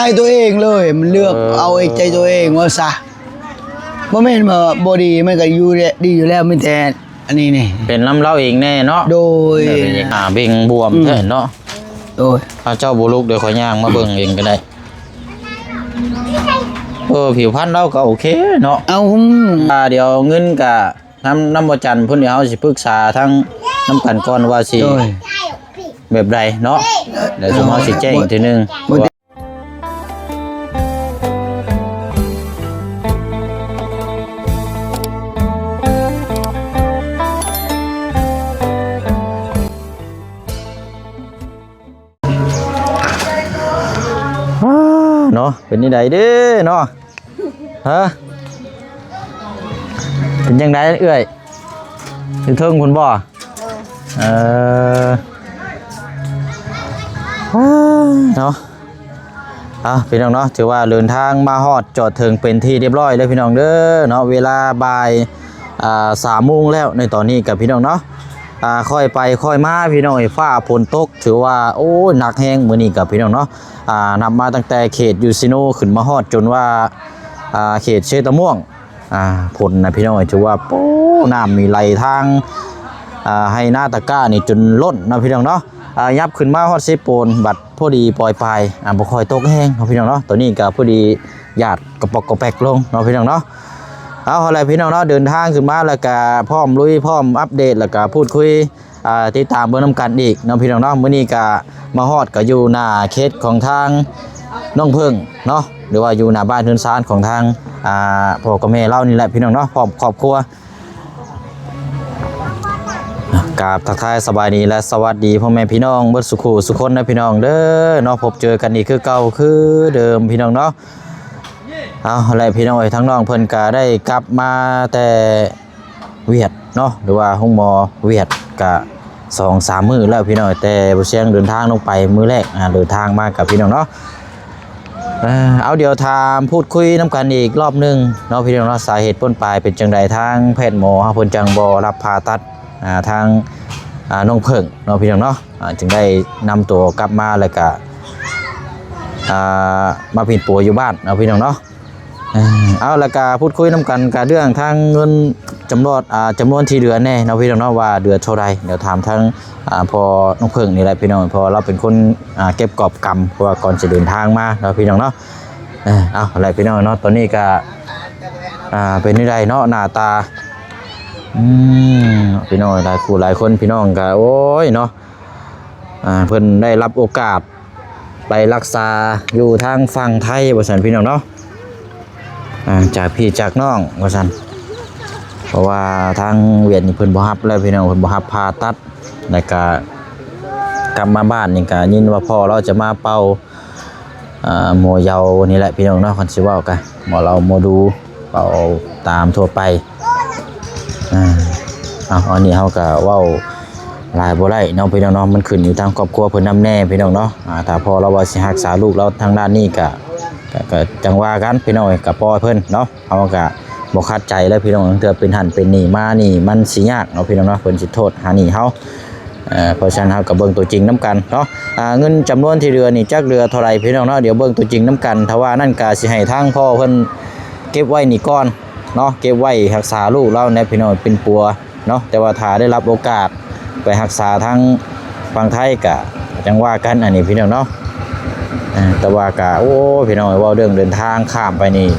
ໃຈຕົວເອງເລີຍ ມັນເລືອກ ເອີ ເອົາເອກໃຈຕົວເອງວ່າຊະ. ບໍ່ແມ່ນວ່າບໍ່ດີ ມັນກໍຢູ່ແລ້ວ ດີຢູ່ແລ້ວ ມີແຕ່ອັນນີ້ນີ້ ເປັນນຳລາວເອງແນ່ເນາະ. ໂດຍ ເອີ ເປັນຫຍັງ ອ່າ ເບັ່ງບວມ ອືມ ແທ້ເນາະ. ໂດຍ ຖ້າເຈົ້າບໍ່ລຸກ ດຽວຂ້ອຍຍ່າງມາເບິ່ງເອງກໍໄດ້. ເອີ ຜິວພັນລາວກໍໂອເຄເນາະ. ເອົາ ອ່າ ດຽວເງິນກະນຳ ນຳບໍ່ຈັນພຸ້ນ ດຽວເຮົາຊິປຶກສາທາງນຳກັນກ່ອນວ່າຊິ ໂດຍ ແບບໃດເນາະ. ດຽວຊຸມເຮົາຊິແຈ້ງອີກເທື່ອໜຶ່ງ. ບໍ່ ອ້າ ເນາະ ເປັນຈັ່ງໃດເດ້ເນາະ? ຮະ ເປັນຈັ່ງໃດເອື້ອຍ? ຢູ່ເທິງພຸ້ນບໍ່? ເອີ ເນາະ. ເອົາ ພີ່ນ້ອງເນາະ ຖືວ່າເດີນທາງມາຮອດຈອດເຖິງເປັນທີ່ຮຽບຮ້ອຍແລ້ວ ພີ່ນ້ອງເດີເນາະ. ເວລາບ່າຍ ອ່າ ສາມໂມງແລ້ວໃນຕອນນີ້ກັບ ພີ່ນ້ອງເນາະ. ອ່າ ຄ່ອຍໄປຄ່ອຍມາ ພີ່ນ້ອງເອີຍ ຟ້າຝົນຕົກ ຖືວ່າ ໂອ້ຍ ໜັກແຮງມື້ນີ້ກັບ ພີ່ນ້ອງເນາະ. ອ່າ ນັບມາຕັ້ງແຕ່ເຂດຢູຊິໂນຂຶ້ນມາຮອດຈົນວ່າ ອ່າ ເຂດເຊຕະມ່ວງ ອ່າ ຝົນນະ ພີ່ນ້ອງເອີຍ ຖືວ່າ ໂອ້ ນ້ຳນີ້ໄຫຼທາງ ອ່າ ໄຮ່ນາຕະກ້ານີ້ຈົນລົ້ນເນາະ ພີ່ນ້ອງເນາະ. ອ່າ ຫຍັບຂຶ້ນມາຮອດເຊໂປນ ບັດພໍດີປອຍປາຍ ອ່າ ບໍ່ຄ່ອຍຕົກແຮງເນາະ ພີ່ນ້ອງເນາະ. ຕອນນີ້ກໍພໍດີຢາດກະປອກກະແປກລົງເນາະ ພີ່ນ້ອງເນາະ. ເອົາ ເອົາແຫຼະ ພີ່ນ້ອງເນາະ ເດີນທາງຂຶ້ນມາແລ້ວກໍພ້ອມລຸຍ ພ້ອມອັບເດດ ແລ້ວກໍພູດຄຸຍ ອ່າ ຕິດຕາມເບິ່ງນຳກັນອີກເນາະ ພີ່ນ້ອງເນາະ. ມື້ນີ້ກໍມາຮອດກໍຢູ່ໜ້າເຂດຂອງທາງນ້ອງເພິ່ງເນາະ ຫຼືວ່າຢູ່ໜ້າບ້ານເຮືອນຊານຂອງທາງ ອ່າ ພໍ່ກັບແມ່ລາວນີ້ແຫຼະ ພີ່ນ້ອງເນາະ ພ້ອມຄອບຄົວ. ກາບທັກທາຍສະບາຍດີ ແລະ ສະຫວັດດີພໍ່ແມ່ພີ່ນ້ອງເບິດສູ່ຄູ່ສູ່ຄົນເດີ ພີ່ນ້ອງເດີເນາະ. ພົບເຈີກັນອີກຄືເກົ່າຄືເດີມ ພີ່ນ້ອງເນາະ. ເອົາແຫຼະ ພີ່ນ້ອງເອີຍ ທາງນ້ອງເພິ່ນກະໄດ້ກັບມາແຕ່ຫວຽດເນາະ ຫຼືວ່າໂຮງໝໍຫວຽດ ກະສອງສາມມື້ແລ້ວ ພີ່ນ້ອງເອີຍ ແຕ່ບໍ່ຊຽງເດີນທາງລົງໄປມື້ແລກ ອ່າ ເດີນທາງມາກັບ ພີ່ນ້ອງເນາະ. ເອີ ເອົາ ດຽວຖາມພູດຄຸຍນຳກັນອີກລອບໜຶ່ງເນາະ ພີ່ນ້ອງເນາະ ສາເຫດຕົ້ນປາຍເປັນຈັ່ງໃດ ທາງແພດໝໍເຮົາເພິ່ນຈັ່ງບໍ່ຮັບຜ່າຕັດ ອ່າ ທາງ ອ່າ ນ້ອງເຜິ້ງເນາະ ພີ່ນ້ອງເນາະ ອ່າ ຈຶ່ງໄດ້ນຳຕົວກັບມາ ແລ້ວກະ ອ່າ ມາປິ່ນປົວຢູ່ບ້ານເນາະ ພີ່ນ້ອງເນາະ. ເອີ ເອົາ ແລ້ວກະພູດຄຸຍນຳກັນກະເລື່ອງທາງເງິນຈຳນວນ ອ່າ ຈຳນວນທີ່ເຫຼືອແດ່ເນາະ ພີ່ນ້ອງເນາະ ວ່າເຫຼືອເທົ່າໃດ. ດຽວຖາມທາງ ອ່າ ພໍ່ນ້ອງເຜິ້ງນີ້ແຫຼະ ພີ່ນ້ອງ ເພາະວ່າລາວເປັນຄົນ ອ່າ ເກັບກອບກຳ ເພາະວ່າກ່ອນຊິເດີນທາງມາເນາະ ພີ່ນ້ອງເນາະ. ເອີ ເອົາແຫຼະ ພີ່ນ້ອງເນາະ ຕອນນີ້ກະ ອ່າ ເປັນຈັ່ງໃດເນາະ ໜ້າຕາ ອືມ ພີ່ນ້ອງຫຼາຍຄູ່ຫຼາຍຄົນ ພີ່ນ້ອງກະ ໂອ້ຍເນາະ ອ່າ ເພິ່ນໄດ້ຮັບໂອກາດໄປຮັກສາຢູ່ທາງຝັ່ງໄທວ່າຊັ້ນ ພີ່ນ້ອງເນາະ. ອ່າ ຈາກພີ່ຈາກນ້ອງວ່າຊັ້ນ ເພາະວ່າທາງຫວຽດນີ້ເພິ່ນບໍ່ຮັບແລ້ວ ພີ່ນ້ອງ ເພິ່ນບໍ່ຮັບຜ່າຕັດ ແລ້ວກະກັບມາບ້ານນີ້ກະຍິນວ່າພໍ່ລາວຈະມາເປົ່າ ອ່າ ໝໍເຍົານີ້ແຫຼະ ພີ່ນ້ອງເນາະ ຄັນຊິເວົ້າກະໝໍເຫຼົ້າໝໍດູ ເປົ່າຕາມທົ່ວໄປ. ອ່າ ເອົາ ອັນນີ້ເຮົາກະເວົ້າຫຼາຍບໍ່ໄດ້ເນາະ ພີ່ນ້ອງເນາະ ມັນຂຶ້ນຢູ່ທາງຄອບຄົວເພິ່ນນຳແດ່ ພີ່ນ້ອງເນາະ. ອ່າ ຖ້າພໍ່ລາວວ່າຊິຮັກສາລູກລາວທາງດ້ານນີ້ກະ ກະ ກະຈັ່ງວ່າກັນ ພີ່ນ້ອງເອີຍ ກະປ່ອຍເພິ່ນເນາະ. ເຮົາກະບໍ່ຂັດໃຈແລ້ວ ພີ່ນ້ອງ ເທື່ອເປັນຫັ້ນເປັນນີ້ມານີ້ ມັນຊິຍາກເນາະ ພີ່ນ້ອງເນາະ ເພິ່ນຊິໂທດຫາໜີ້ເຮົາ. ເອີ ເພາະສະນັ້ນເຮົາກໍເບິ່ງຕົວຈິງນຳກັນເນາະ. ອ່າ ເງິນຈຳນວນທີ່ເຫຼືອນີ້ຈັກເຫຼືອເທົ່າໃດ ພີ່ນ້ອງເນາະ ດຽວເບິ່ງຕົວຈິງນຳກັນ. ຖ້າວ່ານັ້ນກໍຊິໃຫ້ທາງພໍ່ເພິ່ນເກັບໄວ້ນີ້ກ່ອນເນາະ ເກັບໄວ້ຮັກສາລູກລາວແດ່ ພີ່ນ້ອງ ປິ່ນປົວເນາະ. ແຕ່ວ່າຖ້າໄດ້ຮັບໂອກາດໄປຮັກສາທາງຝັ່ງໄທກໍຈັ່ງວ່າກັນ ອັນນີ້ ພີ່ນ້ອງເນາະ. ເອີ ແຕ່ວ່າກະ ໂອ້ ພີ່ນ້ອງເອີຍ ເວົ້າເລື່ອງເດີນທາງຂ້າມໄປນີ້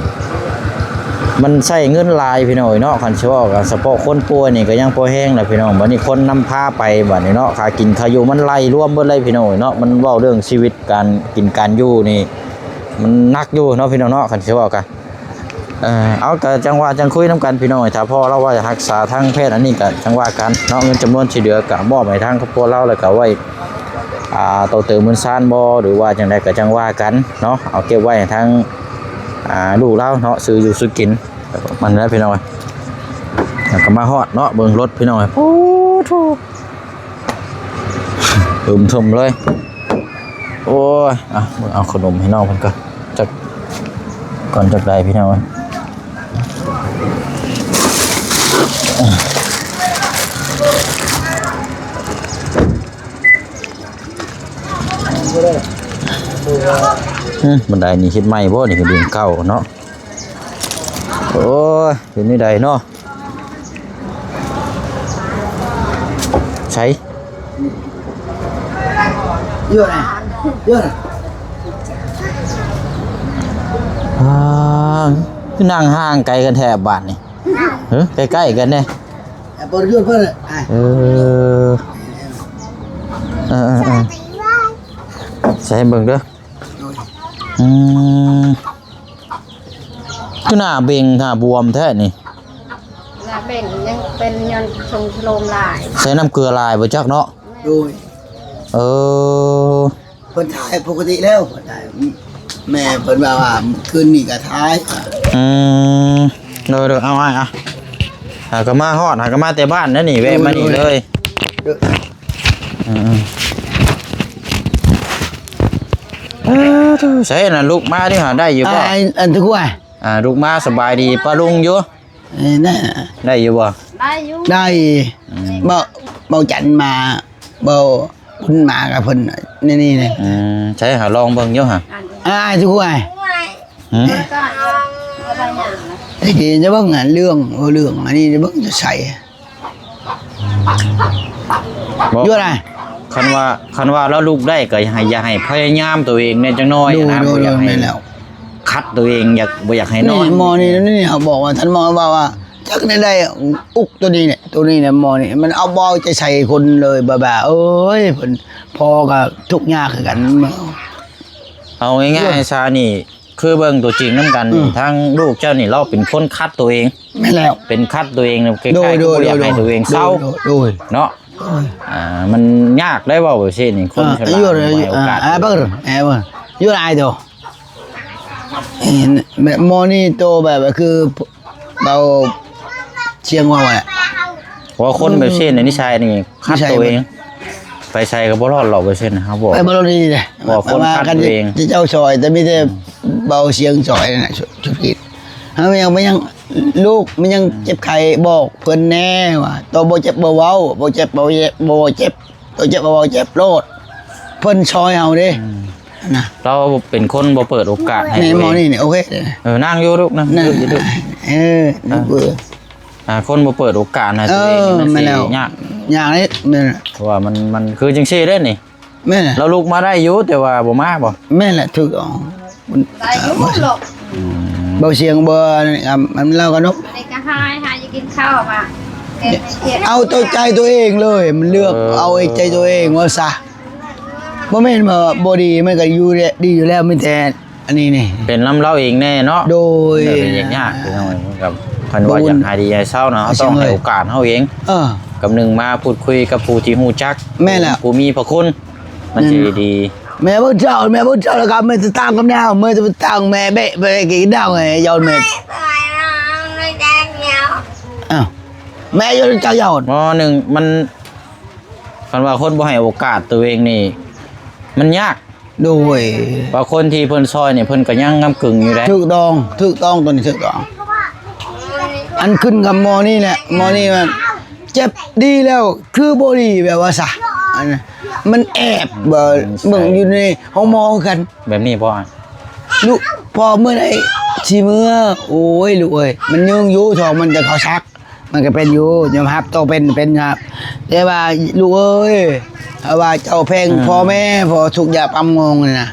ມັນໃຊ້ເງິນຫຼາຍ ພີ່ນ້ອງເອີຍເນາະ. ຄັນຊິເວົ້າກັນສະເພາະຄົນປ່ວຍນີ້ກໍຍັງພໍແຮງລະ ພີ່ນ້ອງ ບັດນີ້ຄົນນຳພາໄປ ບັດນີ້ເນາະ ຄ່າກິນຄ່າຢູ່ມັນໄລ່ລວມເບິດເລີຍ ພີ່ນ້ອງເອີຍເນາະ. ມັນເວົ້າເລື່ອງຊີວິດການກິນການຢູ່ນີ້ ມັນໜັກຢູ່ເນາະ ພີ່ນ້ອງເນາະ ຄັນຊິເວົ້າກະ ເອີ ເອົາ ກະຈັ່ງວ່າຈັ່ງຄຸຍນຳກັນ ພີ່ນ້ອງເອີຍ. ຖ້າພໍ່ລາວວ່າຈະຮັກສາທາງແພດອັນນີ້ກະຈັ່ງວ່າກັນເນາະ. ເງິນຈຳນວນທີ່ເຫຼືອກະມອບໃຫ້ທາງຄອບຄົວລາວ ແລ້ວກະໄວ້ ອ່າ ຕໍ່ເຕີມເຮືອນຊານບໍ່ ຫຼືວ່າຈັ່ງໃດກະຈັ່ງວ່າກັນເນາະ. ເອົາເກັບໄວ້ໃຫ້ທາງ ອ່າ ລູກລາວເນາະ ຊື້ຢູ່ຊື້ກິນ ມັນແຫຼະ ພີ່ນ້ອງເອີຍ. ແລ້ວກະມາຮອດເນາະ ເບິ່ງລົດ ພີ່ນ້ອງເອີຍ ໂອ້ໂຫ ອຶມເຖິມເລີຍ. ໂອ້ຍ ອ່ະ ເບິ່ງເອົາຂະໜົມໃຫ້ນ້ອງເພິ່ນກ່ອນ ຈັກ ກ່ອນຈັກໃດ ພີ່ນ້ອງເອີຍ. ບໍ່ໄດ້ ບໍ່ວ່າ ອືມ ບັນໄດນີ້ເຮັດໃໝ່ບໍ່? ນີ້ຄືດິນເກົ່າເນາະ. ໂອ້ຍ ເປັນແນວໃດເນາະ? ໃສ? ເຍອະນະ ເຍອະນະ. ອ່າ ຄືນັ່ງຫ່າງໄກກັນແທ້ບາດນີ້. ເອີ ໃກ້ໆກັນແດ່. ເອີ ເອີ ເອີ ໃສ່ໃຫ້ເບິ່ງເດີ. ອືມ ຄືໜ້າເບັ່ງໜ້າບວມແທ້ນີ້. ໜ້າເບັ່ງຍັງເປັນຍ້ອນຊົງຊະໂລມຫຼາຍ. ໃສ່ນ້ຳເກືອຫຼາຍບໍ່ຈັກເນາະ. ໂດຍ ເອີ ເພິ່ນຖ່າຍປົກກະຕິແລ້ວ ເພິ່ນຖ່າຍ ແມ່ເພິ່ນວ່າ ວ່າຄືນນີ້ກໍຖ່າຍ. ອືມ ໂດຍໆ ເອົາ ເອົາ ຫາກໍມາຮອດ ຫາກໍມາແຕ່ບ້ານນັ້ນນີ້ ແວະມານີ້ເລີຍ. ໂດຍ ອືມ ເອີ ໃສນະ ລູກມານີ້ຫາໄດ້ຢູ່ບໍ່? ອັນ ອັນ ທຸກວ່າ ອ່າ ລູກມາສະບາຍດີປ້າລຸງຢູ່. ເອີ ນະ ໄດ້ຢູ່ບໍ່? ໄດ້ຢູ່ ໄດ້. ອືມ ເບົາ ເບົາຈັນມາ ເບົາບຸນມາກັບເພິ່ນ ນີ້ໆ ນີ້. ອືມ ໃສຫາລອງເບິ່ງຢູ່ຫາ. ອ້າຍ ທຸກວ່າ ຫືມ ແຕ່ກີ້ຈະເບິ່ງເລື່ອງ ເລື່ອງອັນນີ້ ຈະເບິ່ງຈະໃສ. ບໍ່ ຢູ່ນະ ຄັນວ່າ ຄັນວ່າລາວລຸກໄດ້ກໍໃຫ້ ຢ່າໃຫ້ພະຍາຍາມຕົວເອງແດ່ຈັກໜ້ອຍນະ. ໂດຍ ບໍ່ຢາກໃຫ້ ແມ່ນແລ້ວ ຂັດຕົວເອງ ຢາກ ບໍ່ຢາກໃຫ້ນອນ. ນີ້ໝໍນີ້ ນີ້ເຮົາບອກວ່າ ທ່ານໝໍເວົ້າວ່າ ຈັກແນວໃດ ອຸກຕົວນີ້ແຫຼະ ຕົວນີ້ແຫຼະໝໍນີ້ ມັນເອົາ ບໍ່ເອົາໃຈໃສ່ຄົນເລີຍ ແບບວ່າ ໂອ້ຍ ເພິ່ນພໍ່ກໍທຸກຍາກຄືກັນ. ເອົາງ່າຍໆຊະນີ້ ຄືເບິ່ງຕົວຈິງນຳກັນນີ້ ອືມ ທາງລູກເຈົ້ານີ້ລາວເປັນຄົນຂັດຕົວເອງ. ແມ່ນແລ້ວ ເປັນຂັດຕົວເອງ ຄ້າຍໆ ໂດຍ ຄືບໍ່ຢາກໃຫ້ຕົວເອງເຊົາ ໂດຍ ໂດຍ ເນາະ. ໂດຍ ອ່າ ມັນຍາກໄດ໋ ເວົ້າແບບຊີ້ນີ້ ຄົນ ອ່າ ສ່ວນຫຼາຍບໍ່ໃຫ້ໂອກາດ ອ່າ ເບິ່ງ ເອີ ເບິ່ງ ຢູ່ຫຼາຍໂຕ ເຫັນແບບໝໍນີ້ໂຕແບບ ຄື ເບົາຊຽງເວົ້າແຫຼະ ເພາະວ່າຄົນແບບຊີ້ນີ້ ອືມ ນິໄສນີ້ຂັດຕົວເອງ ໄປໃສກໍບໍ່ລອດຫຼອກ ເປີເຊັນ ເຮົາບອກ ໄປບໍ່ລອດດີເດ້ ເພາະວ່າຄົນຂັດຕົວເອງ. ເຈົ້າຊ່ອຍ ແຕ່ມີແຕ່ ອືມ ເບົາຊຽງຊ່ອຍນັ້ນແຫຼະ ສຸດ ສຸດຂີດ. ເຮົາຍັງ ມັນຍັງ ລູກມັນຍັງເຈັບໄຂ້ ບອກເພິ່ນແດ່ວ່າ ໂຕບໍ່ເຈັບບໍ່ເວົ້າ ບໍ່ເຈັບບໍ່ເຈັບ ບໍ່ເຈັບ ໂຕເຈັບບໍ່ເວົ້າ ເຈັບໂລດ ເພິ່ນຊ່ອຍເຮົາເດ້. ອືມ ນະ ລາວເປັນຄົນບໍ່ເປີດໂອກາດໃຫ້ ແມ່ນ ຕົວເອງ ໝໍນີ້ ໂອເຄ ເອີ ນັ່ງຢູ່ລູກ ນັ່ງຢູ່ ຢູ່ລູກ ເອີ ອ່າ ຄົນບໍ່ເປີດໂອກາດໃຫ້ຕົວເອງ ເອີ ມັນ ແມ່ນແລ້ວ ຍາກ ຍາກເດ້ ແມ່ນ ເພາະວ່າມັນ ມັນຄືຈັ່ງຊີ້ເດ້ນີ້. ແມ່ນແຫຼະ ລາວລຸກມາໄດ້ຢູ່ ແຕ່ວ່າບໍ່ມາບໍ່? ແມ່ນແຫຼະ ຖືກຕ້ອງ ໄດ້ຢູ່ ເອີ ບໍ່ ອືມ ເບົາຊຽງບໍ່ ອັນ ອັນ ລາວກໍນົກ ອັນນີ້ກໍຫາຍ ຫາຍ ຢາກກິນເຂົ້າ ວ່າ ເອົາແຕ່ໃຈຕົວເອງເລີຍ ມັນເລືອກ ເອີ ເອົາແຕ່ໃຈຕົວເອງວ່າຊະ. ບໍ່ແມ່ນວ່າບໍ່ດີ ມັນກໍຢູ່ແລ້ວ ດີຢູ່ແລ້ວ ມີແຕ່ອັນນີ້ນີ້ ເປັນນຳລາວເອງແດ່ເນາະ. ໂດຍ ມັນກໍເປັນຍາກໆ ພີ່ນ້ອງເອີຍ ມັນກໍ ຄັນວ່າຢາກໃຫ້ດີໃຫ້ເຊົາເນາະ ເຮົາຕ້ອງໃຫ້ໂອກາດເຮົາເອງ ເອີ ກັບໜຶ່ງມາພູດຄຸຍກັບຜູ້ທີ່ຮູ້ຈັກ ແມ່ນແລ້ວ ຜູ້ມີພະຄຸນ ມັນຊິດີ. ແມ່ເບິ່ງເຈົ້າ ແມ່ເບິ່ງເຈົ້າ ແລ້ວກໍແມ່ຕະຕາງກັບແນວ ແມ່ຕະຕາງ ແມ່ເບະ ແມ່ກິນດາວ ແມ່ຍອນແມ່ ອ້າວ ແມ່ຍອນເຈົ້າຍອນ ໝໍໜຶ່ງ ມັນ ຄັນວ່າຄົນບໍ່ໃຫ້ໂອກາດຕົວເອງນີ້ ມັນຍາກ. ໂດຍ ວ່າຄົນທີ່ເພິ່ນຊ່ອຍນີ້ ເພິ່ນກໍຍັງກ້ຳກຶ່ງຢູ່ເດ້. ຖືກຕ້ອງ ຖືກຕ້ອງ ຕົວນີ້ຖືກຕ້ອງ. ອັນຂຶ້ນກັບໝໍນີ້ແຫຼະ ໝໍນີ້ວ່າເຈັບດີແລ້ວ ຄືບໍ່ດີແບບວ່າຊະ ອັນນັ້ນ ມັນແອບ ເບິ່ງຢູ່ໃນຫ້ອງໝໍຄືກັນ. ແບບນີ້ບໍ່? ລູກ ພໍ່ເມື່ອໃດຊິເມືອ? ໂອ້ຍ ລູກເອີຍ ມັນຍືງຢູ່ ທ້ອງມັນຈະເຂົ້າຊັກ. ມັນກໍເປັນຢູ່ ຍອມຮັບ ໂຕເປັນ ເປັນຍາກ ແຕ່ວ່າລູກເອີຍ ເພາະວ່າເຈົ້າແພງ ອືມ ພໍ່ແມ່ ເພາະທຸກຍາກປ້ຳງອງນີ້ນະ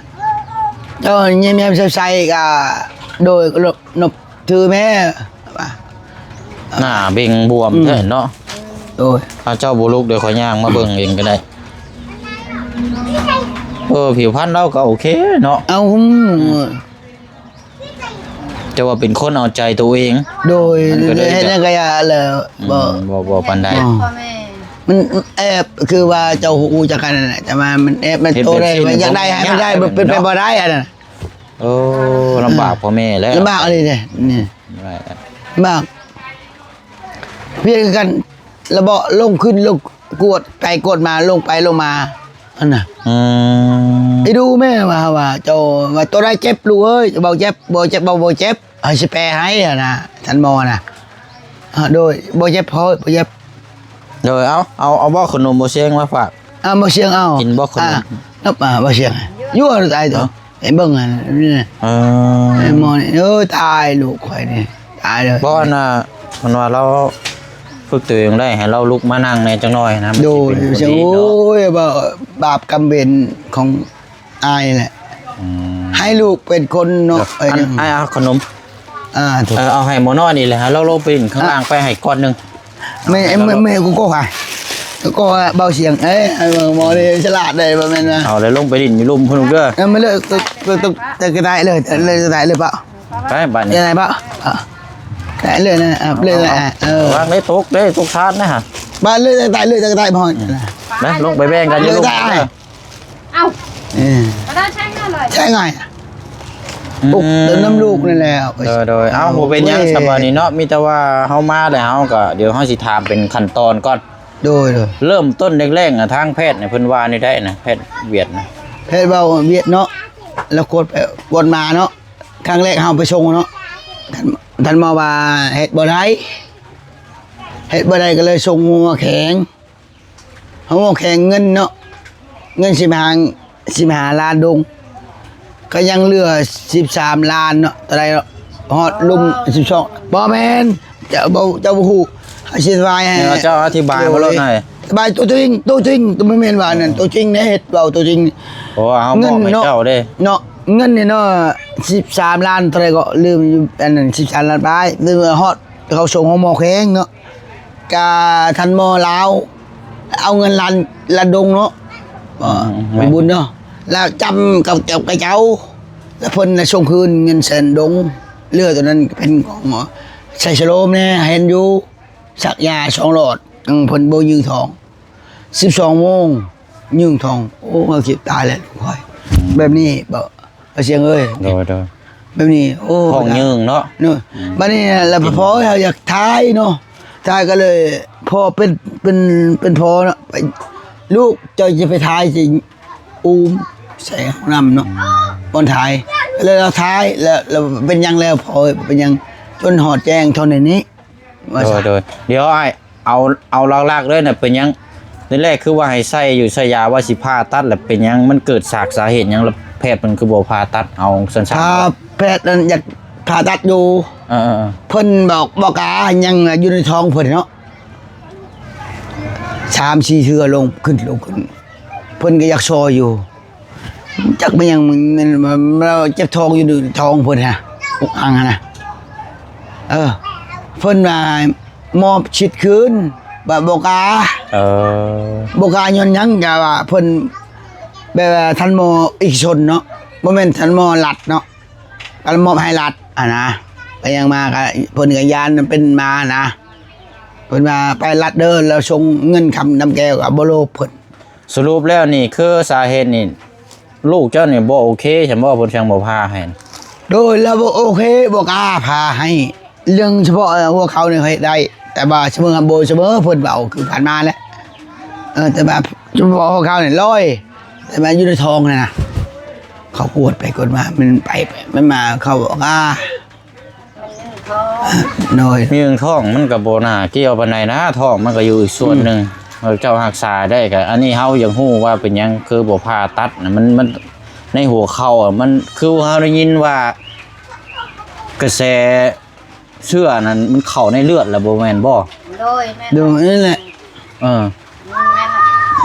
ເຈົ້າຍິ້ມແຍ້ມແຈ່ມໃສກໍ ໂດຍ ເຄົາລົບນັບຖືແມ່ ໜ້າເບັ່ງບວມ ອືມ ແທ້ເນາະ. ໂດຍ ຖ້າເຈົ້າບໍ່ລຸກ ດຽວຂ້ອຍຍ່າງມາເບິ່ງເອງກໍໄດ້. ເອີ ຜິວພັນລາວກໍໂອເຄເນາະ ເອົາ ອືມ ແຕ່ວ່າເປັນຄົນເອົາໃຈຕົວເອງ. ໂດຍ ມັນກໍເລີຍ ເຮັດຫຍັງກໍຢ່າແລ້ວ ອືມ ບໍ່ ບໍ່ ບໍ່ປານໃດ ພໍ່ແມ່ ມັນແອບ ຄືວ່າເຈົ້າຮູ້ຈັກກັນນັ້ນແຫຼະ ແຕ່ວ່າມັນແອບ ມັນໂຕໄດ້ ມັນຢາກໄດ້ໃຫ້ມັນໄດ້ ມັນເປັນໄປບໍ່ໄດ້ອັນນັ້ນ. ໂອ້ ລຳບາກພໍ່ແມ່ແລ້ວ ລຳບາກອີ່ຫຼີເດ້ ນີ້ ລຳບາກ ພຽງຄືກັນ ລະເບາະລົງຂຶ້ນລົງ ກວດໄປກວດມາ ລົງໄປລົງມາ ຫັ້ນນະ ອືມ ອີດູແມ່ວ່າ ວ່າເຈົ້າວ່າໂຕໃດເຈັບລູກເອີຍ ເວົ້າເຈັບ ບໍ່ເຈັບ ເວົ້າບໍ່ເຈັບ ໃຫ້ຊິແປໃຫ້ຫັ້ນນະ ທ່ານໝໍນະ ອາ ໂດຍ ບໍ່ເຈັບພໍ່ ບໍ່ເຈັບ ໂດຍ ເອົາ ເອົາ ເອົາບໍ່ຂະໜົມບໍ່ຊຽງມາຝາກ ອາ ບໍ່ຊຽງເອົາ ກິນບໍ່ຂະໜົມ ອາ ນັບ ອາ ບໍ່ຊຽງ ຢູ່ຕາຍຕົວ ໃຫ້ເບິ່ງຫັ້ນ ເອີ ໄອ້ໝໍນີ້ ເອີ ຕາຍລູກຂ້ອຍນີ້ ຕາຍເລີຍ. ບໍ່ ອັນນ່າ ເພິ່ນວ່າລາວຝຶກຕົວເອງໄດ້ ໃຫ້ລາວລຸກມານັ່ງແດ່ຈັກໜ້ອຍນະ ໂດຍ ມັນຊິເປັນຜົນດີເນາະ. ໂອ້ຍ ບາບກຳເວນຂອງອ້າຍແຫຼະ ອືມ ໃຫ້ລູກເປັນຄົນເນາະ. ເອີ ອັນ ເອີ ອ້າຍເອົາຂະໜົມ ອ່າ ເອີ ເອົາໃຫ້ໝໍນ້ອຍນີ້ແຫຼະ ໃຫ້ລາວລົງໄປຫຼິ້ນຂ້າງລ່າງ ອ່ະ ໄປໃຫ້ກ້ອນໜຶ່ງ. ແມ່ ແມ່ ແມ່ກູໂກ້ຫາ ກູໂກ້ເບົາສຽງ ເອີ ໝໍນີ້ສະຫຼາດໄດ໋ ບໍ່ແມ່ນວ່າ ເອົາແລ້ວລົງໄປຫຼິ້ນຢູ່ລຸ່ມພຸ້ນເດີ. ເອີ ມາເລີຍ ຕະກະໄຕເລີຍ ເລີຍຕະກະໄຕເລີຍເປົາ ໄປບາດນີ້ ໄດ້ເປົາ ໄດ້ເລີຍນະ ເລີຍ ເອີ ວາງໄດ້ຕົກເດ້ ຕົກຊາດນະ ບາດເລີຍຕະກະໄຕ ເລີຍຕະກະໄຕພໍ ໄປ ລົງໄປແບ່ງກັນຢູ່ລຸ່ມເດີ. ເອົ້າ ເອີ ກໍໄດ້ໃຊ້ງານເລີຍ ໃຊ້ງານ ອືມ ປຸກເຕີມນ້ຳລູກນັ້ນແຫຼະ. ໂດຍໆ ເອົ້າ ບໍ່ເປັນຫຍັງ ໂອ້ຍ ສະບາຍດີເນາະ ມີແຕ່ວ່າເຮົາມາແລ້ວ ເຮົາກໍ ດຽວເຮົາຊິຖາມເປັນຂັ້ນຕອນກ່ອນ. ໂດຍໆ ເລີ່ມຕົ້ນແລກໆ ອະ ທາງແພດນີ້ເພິ່ນວ່າແນວໃດນະ ແພດຫວຽດນະ? ແພດເວົ້າຫວຽດເນາະ ລາວກວດໄປກວດມາເນາະ ຄັ້ງແລກເຮົາໄປສົ່ງເນາະ ທ່ານ ທ່ານໝໍວ່າເຮັດບໍ່ໄດ້ ເຮັດບໍ່ໄດ້ ກໍເລີຍສົ່ງໂຮງໝໍແຂວງ ເຮົາເວົ້າແຂງເງິນເນາະ ເງິນສິບຫ້າ ສິບຫ້າລ້ານດົງ ກໍຍັງເຫຼືອສິບສາມລ້ານເນາະ ເທົ່າໃດເນາະ ຮອດລຸ່ມສິບສອງ ບໍ່ແມ່ນ ເຈົ້າບໍ່ ເຈົ້າບໍ່ຮູ້ ອະທິບາຍໃຫ້ ເຈົ້າອະທິບາຍມາໂລດນາຍ ອະທິບາຍຕົວຈິງ ຕົວຈິງ ບໍ່ແມ່ນວ່ານັ້ນ ຕົວຈິງນະ ເຮັດເວົ້າຕົວຈິງ ເພາະວ່າເຮົາມອບໃຫ້ເຈົ້າເດ້ເນາະ ເງິນນີ້ເນາະ ສິບສາມລ້ານເທົ່າໃດກໍລືມຢູ່ ອັນນັ້ນ ສິບສາມລ້ານປາຍ ຫຼືວ່າຮອດ ເຂົາສົ່ງໂຮງໝໍແຂວງເນາະ ກະທ່ານໝໍລາວ ເອົາເງິນລ້ານ ລ້ານດົງເນາະ ອືມ ໄປບຸນເນາະ ແລ້ວຈຳກັບ ກັບເຂົາເຈົ້າ ແລ້ວເພິ່ນນະສົ່ງຄືນເງິນແສນດົງ ເຫຼືອຕົວນັ້ນເປັນຂອງໄຊສະໂລມແດ່ ເຫັນຢູ່ ສັກຢາສອງຫຼອດ ອືມ ເພິ່ນບໍ່ຍື້ງທອງ ສິບສອງໂມງຍືງທອງ ໂອ້ ເຮົາຄິດຕາຍແລ້ວລູກຂ້ອຍ ແບບນີ້ບໍ່ ອາ ສຽງເອີຍ ໂດຍໆ ແບບນີ້ ໂອ້ ທ້ອງຍືງເນາະ ເນາະ ອືມ ບາດນີ້ລະພໍ່ເຮົາຢາກຖ່າຍເນາະ ຖ່າຍກໍເລີຍ ພໍ່ເປັນ ເປັນ ເປັນພໍ່ເນາະ ໄປ ລູກເຈົ້າຈະໄປຖ່າຍຊິອູມໃສ່ຫ້ອງນ້ຳເນາະ ອືມ ບ່ອນຖ່າຍ ກໍເລີຍເອົາຖ່າຍ ແລ້ວ ແລ້ວເປັນຫຍັງແລ້ວພໍ່ເອີຍ ເປັນຫຍັງ ຈົນຮອດແຈ້ງເທົ່ານີ້ ວ່າຊັ້ນ ໂດຍໆ ດຽວອ້າຍ ເອົາ ເອົາຫຼັກໆເລີຍນະ ເປັນຫຍັງ ໃນແລກຄືວ່າໃຫ້ໃສ່ຢູ່ໃສ່ຢາ ວ່າຊິຜ່າຕັດ ແລ້ວເປັນຫຍັງ ມັນເກີດຈາກສາເຫດຫຍັງ ແລ້ວແພດເພິ່ນຄືບໍ່ຜ່າຕັດ ເອົາສັ້ນໆ ຖ້າແພດນັ້ນຢາກຜ່າຕັດຢູ່ ເອີໆໆ ເພິ່ນບອກ ບໍ່ກ້າ ຍັງຢູ່ໃນທ້ອງເພິ່ນເນາະ ສາມສີ່ເທື່ອລົງ ຂຶ້ນລົງຂຶ້ນ ເພິ່ນກໍຢາກຊ່ອຍຢູ່ ຈັກແມ່ນຫຍັງ ມັນ ມັນ ມັນເຈັບທ້ອງຢູ່ໃນທ້ອງເພິ່ນຫັ້ນນະ ອຸກອັ່ງຫັ້ນນະ ເອີ ເພິ່ນວ່າມອບສິດຄືນ ວ່າບໍ່ກ້າ ເອີ ບໍ່ກ້າຍ້ອນຫຍັງ ກະວ່າເພິ່ນ ແບບວ່າທ່ານໝໍເອກະຊົນເນາະ ບໍ່ແມ່ນທ່ານໝໍລັດເນາະ ກໍມອບໃຫ້ລັດຫັ້ນນະ ໄປຫຍັງມາກໍ ເພິ່ນກໍຢ້ານເປັນມານະ ເພິ່ນວ່າໄປລັດເດີ ແລ້ວສົ່ງເງິນຄຳນຳແກ້ວ ກໍບໍ່ໂລບເພິ່ນ. ສະຫຼຸບແລ້ວນີ້ ຄືສາເຫດນີ້ ລູກເຈົ້ານີ້ບໍ່ໂອເຄຊັ້ນບໍ ເພິ່ນຈັ່ງບໍ່ຜ່າໃຫ້? ໂດຍ ລາວບໍ່ໂອເຄ ບໍ່ກ້າຜ່າໃຫ້ ເລື່ອງສະເພາະຫົວເຂົ່ານີ້ເຮັດໄດ້ ແຕ່ວ່າສະເໝີບໍ່ສະເໝີ ເພິ່ນເວົ້າຄືຜ່ານມາແຫຼະ ເອີ ແຕ່ວ່າສະເພາະຫົວເຂົ່ານີ້ລອຍ ແຕ່ວ່າຢູ່ໃນທ້ອງຫັ້ນນະ ເຂົາກວດໄປກວດມາ ມັນໄປ ໄປ ມັນມາ ເຂົາບອກ ອາ ມັນຍືງທ້ອງ ໂດຍ ຍືງທ້ອງມັນກໍບໍ່ໜ້າກ່ຽວປານໃດນະ ທ້ອງມັນກໍຢູ່ອີກສ່ວນໜຶ່ງ ອືມ ເຈົ້າຮັກສາໄດ້ກໍ ອັນນີ້ເຮົາຢາກຮູ້ວ່າເປັນຫຍັງຄືບໍ່ຜ່າຕັດນະ ມັນ ມັນໃນຫົວເຂົ່າອະ ມັນຄືເຮົາໄດ້ຍິນວ່າກະແສເຊື້ອນັ້ນມັນເຂົ້າໃນເລືອດແລ້ວບໍ່ແມ່ນບໍ່? ໂດຍ ແມ່ນ ໂດຍ ນັ້ນແຫຼະ ເອີ ແມ່ນ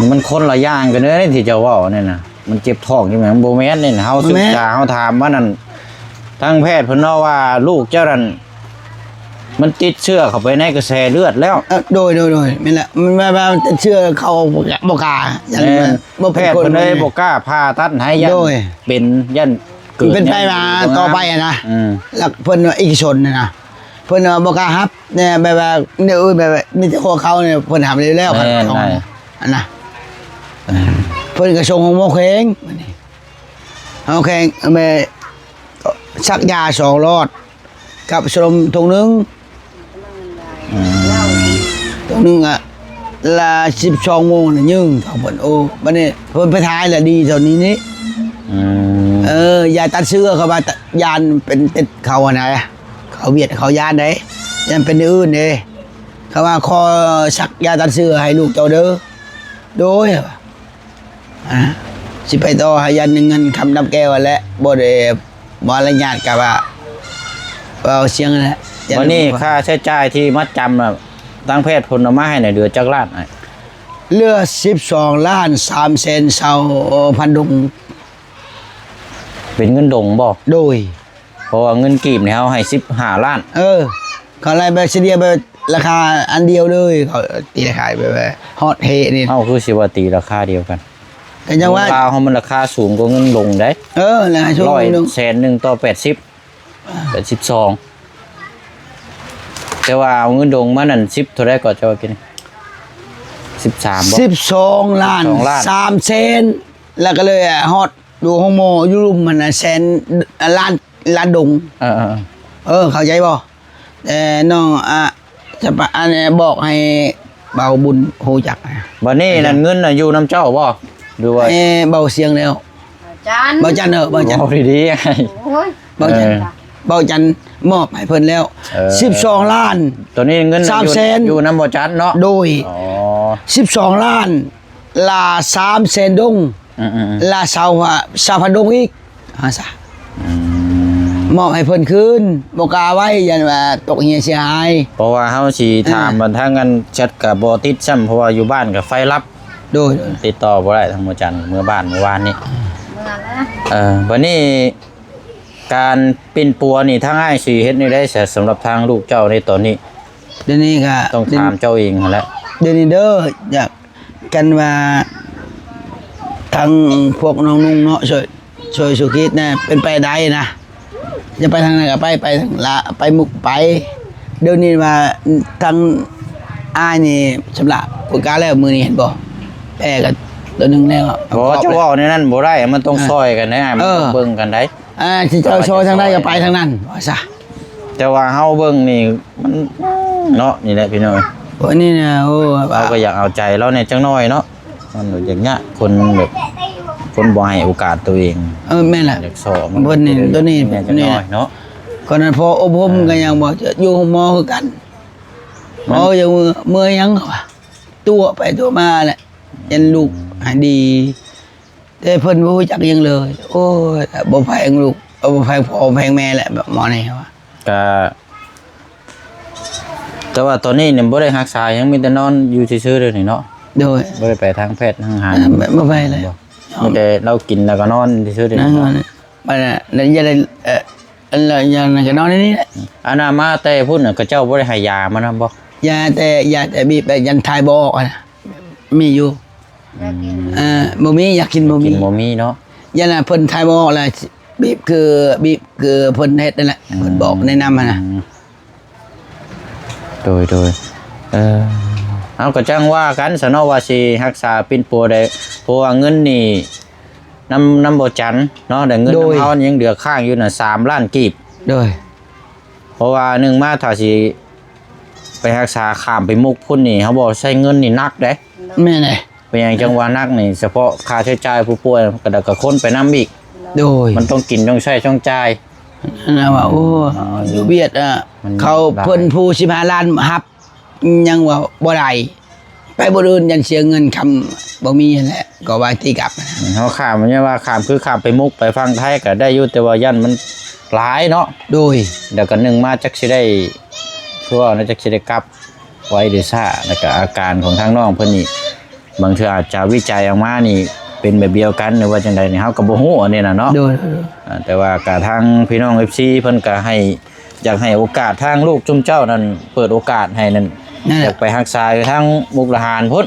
ລະ ມັນຄົນລະຢ່າງກັນເດ້ທີ່ເຈົ້າເວົ້ານີ້ນະ ມັນເຈັບທ້ອງຢູ່ແມ່ນ ມັນບໍ່ແມ່ນນີ້ນະ ເຮົາສຶກສາ ເຮົາຖາມວ່ານັ້ນ ທາງແພດເພິ່ນເວົ້າວ່າລູກເຈົ້ານັ້ນ ມັນຕິດເຊື້ອເຂົ້າໄປໃນກະແສເລືອດແລ້ວ ເອີ ໂດຍ ໂດຍ ໂດຍ ແມ່ນລະ ມັນວ່າ ວ່າມັນຕິດເຊື້ອເຂົ້າບໍ່ກ້າ ຢ້ານ ແມ່ນ ບໍ່ເປັນ ແພດເພິ່ນເລີຍບໍ່ກ້າຜ່າຕັດໃຫ້ ຢ້ານ ໂດຍ ເປັນ ຢ້ານເກີດ ເປັນໄປມາຕໍ່ໄປຫັ້ນນະ ອືມ ແລ້ວເພິ່ນວ່າເອກະຊົນຫັ້ນນະ ເພິ່ນວ່າບໍ່ກ້າຮັບ ແນວແບບວ່າແນວອື່ນ ແບບວ່າມີແຕ່ຫົວເຂົ່ານີ້ ເພິ່ນຫາມາແລ້ວ ແມ່ນ ອັນນະ ເພິ່ນກໍສົ່ງໂຮງໝໍແຂວງ ບາດນີ້ໂຮງໝໍແຂວງ ແມ່ນສັກຢາສອງຫຼອດ ກັບສະຫຼົມຖົງໜຶ່ງ ອືມ ຖົງໜຶ່ງອະ ລະສິບສອງໂມງນະ ຍືງເຂົາເພິ່ນ ໂອ້ ບາດນີ້ເພິ່ນໄປຖ່າຍລະດີເທົ່ານີ້ນີ້ ອືມ ເອີ ຢາຕັດເຊື້ອ ເຂົາວ່າຢ້ານເປັນຕິດເຂົາຫັ້ນນະ ເຂົາຫວຽດເຂົາຢ້ານໃດ ຢ້ານເປັນອື່ນເດ້ ເຂົາວ່າຂໍສັກຢາຕັດເຊື້ອໃຫ້ລູກເຈົ້າເດີ ໂດຍ ອາ ຊິໄປຕໍ່ໃຫ້ຢ້ານເງິນຄຳນຳແກ້ວຫັ້ນແຫຼະ ບໍ່ໄດ້ ບໍ່ອະນຸຍາດກະວ່າ ເວົ້າສຽງຫັ້ນແຫຼະ. ບັດນີ້ຄ່າໃຊ້ຈ່າຍທີ່ມັດຈຳນະ ທາງແພດເພິ່ນເອົາມາໃຫ້ນະ ເຫຼືອຈັກລ້ານອ້າຍ? ເຫຼືອສິບສອງລ້ານສາມແສນຊາວພັນດົງ. ເປັນເງິນດົງບໍ່? ໂດຍ. ເພາະວ່າເງິນກີບນີ້ເຮົາໃຫ້ສິບຫ້າລ້ານ. ເອີ ເຂົາໄລ່ແບບສະເລ່ຍແບບລາຄາອັນດຽວເລີຍ ເຂົາຕີລາຄາແບບວ່າຮອດເຮນີ້. ເອົ້າ ຄືຊິວ່າຕີລາຄາດຽວກັນ? ກໍຍັງວ່າ ເງິນລາວເຮົາມັນລາຄາສູງກວ່າເງິນດົງເດ້. ເອີ ລາຄາສູງ ຮ້ອຍ ແສນໜຶ່ງຕໍ່ແປດສິບ ແປດສິບສອງ. ແຕ່ວ່າເອົາເງິນດົງມານັ້ນ ສິບ ເທົ່າໃດກໍເຈົ້າວ່າກິນ? ສິບສາມບໍ່? ສິບສອງລ້ານ ສິບສອງລ້ານ ສາມແສນ ແລ້ວກໍເລີຍຮອດຢູ່ໂຮງໝໍຢູ່ລຸ່ມຫັ້ນນະ ແສນ ລ້ານ ລ້ານດົງ. ເອີໆໆ ເອີ ເຂົ້າໃຈບໍ່? ແຕ່ນ້ອງ ອາ ຈະປະ ອັນ ບອກໃຫ້ເບົາບຸນຮູ້ຈັກ. ບັດນີ້ນັ້ນເງິນນະຢູ່ນຳເຈົ້າບໍ່ ຫຼືວ່າ ເອີ ເບົາສຽງແລ້ວ? ເບົາຈັນ ເບົາຈັນ ເອີ ເບົາຈັນ ເວົ້າດີໆ ໂອ້ຍ ເບົາຈັນ ເອີ ເບົາຈັນມອບໃຫ້ເພິ່ນແລ້ວ ເອີ ສິບສອງລ້ານ ຕອນນີ້ເງິນນະ ສາມແສນ ຢູ່ ຢູ່ນຳເບົາຈັນເນາະ. ໂດຍ ອໍ ສິບສອງລ້ານ ລະສາມແສນດົງ ອືມໆໆ ລະຊາວ ຊາວພັນດົງອີກ ເອົາຊະ ອືມ ມອບໃຫ້ເພິ່ນຄືນ ບໍ່ກ້າໄວ້ ຢ້ານວ່າຕົກເຫຍເສຍຫາຍ. ເພາະວ່າເຮົາຊິຖາມ ເອີ ວ່າທາງອັນແຊັດກໍບໍ່ຕິດຊ້ຳ ເພາະວ່າຢູ່ບ້ານກໍໄຟດັບ. ໂດຍ ໂດຍ ຕິດຕໍ່ບໍ່ໄດ້ທາງເບົາຈັນ ເມືອບ້ານເມື່ອວານນີ້ ເມືອແລ້ວ. ເອີ ບັດນີ້ການປິ່ນປົວນີ້ ທາງອ້າຍຊິເຮັດແນວໃດສະ ສຳລັບທາງລູກເຈົ້າໃນຕອນນີ້? ດຽວນີ້ກໍຕ້ອງຖາມເຈົ້າເອງຫັ້ນແຫຼະ. ດຽວນີ້ເດີ ຢາກ ຄັນວ່າທາງພວກນ້ອງນຸ່ງເນາະ ຊ່ວຍ ຊ່ວຍສຸຄິດແດ່ ເປັນໄປໄດ້ນະ ຢາກໄປທາງໃດກໍໄປ ໄປທາງລະ ໄປມຸກໄປ. ດຽວນີ້ວ່າທາງອ້າຍນີ້ຊຳລະຜູ້ກາແລ້ວ ມື້ນີ້ເຫັນບໍ່ ແພ້ກັນໂຕໜຶ່ງແລ້ວ. ບໍ່ ເຈົ້າເວົ້າແນວນັ້ນບໍ່ໄດ້ ມັນຕ້ອງ ເອີ ຊ່ອຍກັນໄດ໋ ເອີ ເບິ່ງກັນໄດ໋. ອ່າ ຊິເຈົ້າຊ່ອຍທາງໃດກໍໄປທາງນັ້ນ ວ່າຊະ. ແຕ່ວ່າເຮົາເບິ່ງນີ້ມັນ ເນາະ ນີ້ແຫຼະພີ່ນ້ອງ ອັນນີ້ນະ. ໂອ້ ເຮົາກໍຢາກເອົາໃຈລາວແດ່ຈັກໜ້ອຍເນາະ ມັນຢາກຍາກ ຄົນແບບ ຄົນບໍ່ໃຫ້ໂອກາດຕົວເອງ. ເອີ ແມ່ນລະ ຢາກສໍ້ ເພິ່ນນີ້ ຕົວນີ້ ແມ່ນຈັກໜ້ອຍເນາະ ກໍນັ້ນ ພໍອົບຮົມ ເອີ ກໍຍັງບໍ່ ຢູ່ໂຮງໝໍຄືກັນ. ມັນ ເອີ ຢ່າເມືອ ເມືອຫຍັງ ຕົວະໄປຕົວະມາແຫຼະ ຢັນລູກໃຫ້ດີ. ແຕ່ເພິ່ນບໍ່ຮູ້ຈັກຫຍັງເລີຍ. ໂອ້ຍ ບໍ່ແພງລູກ ບໍ່ແພງພໍ່ແພງແມ່ແຫຼະ ແບບໝໍນີ້ວ່າ. ກະ ແຕ່ວ່າຕອນນີ້ນີ້ບໍ່ໄດ້ຮັກສາຫຍັງ ມີແຕ່ນອນຢູ່ຊື່ໆ ດຽວນີ້ເນາະ. ໂດຍ ບໍ່ໄດ້ໄປທາງແພດທາງຫາ. ເອີ ບໍ່ໄປເລີຍ ມີແຕ່ລາວກິນແລ້ວກໍນອນຊື່ໆ ດຽວນີ້ເນາະ. ບັດນັ້ນ ແລ້ວຢ່າໄດ້ ເອີ ແລ້ວຢ່ານັ້ນກໍນອນໃນນີ້ແຫຼະ. ອັນນ່າ ມາແຕ່ພຸ້ນນະ ເຂົາເຈົ້າບໍ່ໄດ້ໃຫ້ຢາມານຳບໍ່? ຢາ ແຕ່ ຢາ ແຕ່ບີບ ແບບຢ້ານຖ່າຍບໍ່ອອກຫັ້ນນະ ມີຢູ່. ອືມ ເອີ ບໍ່ມີ ຢາກກິນບໍ່ມີ ຢາກກິນບໍ່ມີເນາະ. ຢ້ານວ່າເພິ່ນຖ່າຍບໍ່ອອກແລ້ວ ບີບຄື ບີບຄືເພິ່ນເຮັດນັ້ນແຫຼະ. ອືມ ເພິ່ນບອກແນະນຳຫັ້ນນະ. ໂດຍ ໂດຍ ເອີ ເຮົາກໍຈັ່ງວ່າກັນຊະເນາະ ວ່າຊິຮັກສາປິ່ນປົວໄດ້ ເພາະວ່າເງິນນີ້ນຳ ນຳບໍ່ຈັນເນາະ ແຕ່ເງິນ ໂດຍ ນຳເຮົາຍັງເຫຼືອຄ້າງຢູ່ນະ ສາມລ້ານກີບ. ໂດຍ ເພາະວ່າໜຶ່ງມາ ຖ້າຊິໄປຮັກສາຂ້າມໄປມຸກພຸ້ນນີ້ ເຮົາບໍ່ໃຊ້ເງິນນີ້ໜັກເດ້. ແມ່ນເດ້. ເປັນຫຍັງຈັ່ງວ່າໜັກນີ້ ສະເພາະຄ່າໃຊ້ຈ່າຍຜູ້ປ່ວຍ ກະ ກະຄົນໄປນຳອີກ. ໂດຍ ມັນຕ້ອງກິນ ຕ້ອງໃຊ້ ຕ້ອງຈ່າຍ. ນັ້ນນະວ່າ ໂອ້ ຢູ່ວຽດ ມັນ ເຂົາ ເພິ່ນຜູ້ສິບຫ້າລ້ານຮັບ ຍັງວ່າບໍ່ໄດ້ ໄປບ່ອນອື່ນຢ້ານເສຍເງິນຄຳ ບໍ່ມີຫັ້ນແຫຼະ ກໍວ່າຕີກັບ. ເຮົາຂ້າມ ມັນວ່າຂ້າມ ຄືຂ້າມໄປມຸກ ໄປຝັ່ງໄທກໍໄດ້ຢູ່ ແຕ່ວ່າຢ້ານມັນຫຼາຍເນາະ. ໂດຍ ແລ້ວກໍໜຶ່ງມາ ຈັກຊິໄດ້ ຄືວ່ານະ ຈັກຊິໄດ້ກັບໄວຫຼືຊ້າ ແລ້ວກໍອາການຂອງທາງນ້ອງເພິ່ນນີ້ ບາງເທື່ອອາດຈະວິໄຈອອກມານີ້ເປັນແບບດຽວກັນ ຫຼືວ່າຈັ່ງໃດນີ້ ເຮົາກໍບໍ່ຮູ້ອັນນີ້ນະເນາະ. ໂດຍ ອ່າ ແຕ່ວ່າກະທາງພີ່ນ້ອງເອັຟຊີເພິ່ນກະໃຫ້ ຢາກໃຫ້ໂອກາດທາງລູກຈຸມເຈົ້ານັ້ນ ເປີດໂອກາດໃຫ້ນັ້ນ ນັ້ນແຫຼະ ຢາກໄປຮັກສາຢູ່ທາງມຸກດາຫານພຸ້ນ.